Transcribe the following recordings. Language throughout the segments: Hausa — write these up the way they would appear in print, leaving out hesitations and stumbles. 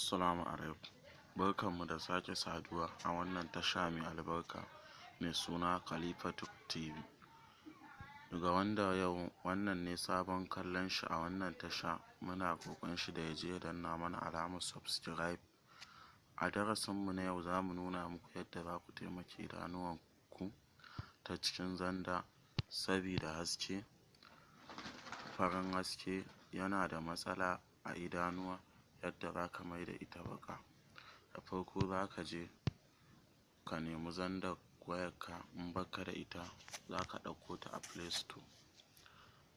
Assalamu alaikum, barkanmu da sake saduwa a wannan tasha mai albarka mai suna Khalifa TV. Ga wanda yau wannan ne sabon kallon shi a wannan tasha, muna roƙon shi da ya je ya danna mana alamar subscribe. A darasinmu na yau, za mu nuna muku yadda za ku taimaki idanuwanku ta cikin xender, sabida haske, farin haske yana da matsala a idanuwa, yadda za ka maida ita baƙa. Da farko, za ka je ka nemi xender wayarka. In bakka da ita, za ka ɗauko ta a Play Store,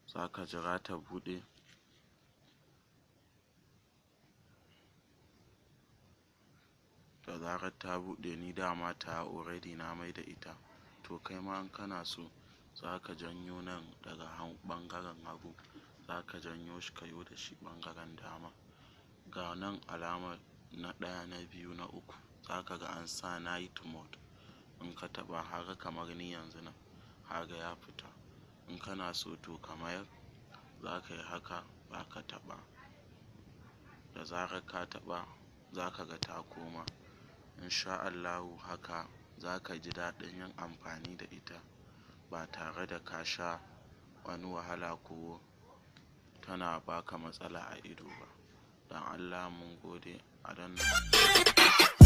za ka jira ta buɗe. Da zarar ta buɗe, ni dama ta already na maida ita, to kai ma in kana so, za ka janyo nan daga ɓangaren hagu, za ka janyo shi ka yo da shi ɓangaren dama. Ga nan alamar na ɗaya, na biyu, na uku, za ka ga an sa night mode. In ka taɓa haka, kamar ni yanzu nan, kaga ya fita. In kana so to ka mayar, za ka yi haka, za ka taɓa. Da zarar ka taɓa, za ka ga ta koma. Insha Allahu, haka za ka ji daɗin yin amfani da ita ba tare da ka sha wani wahala ko tana baka matsala a ido ba. Don Allah, mun gode, a danna.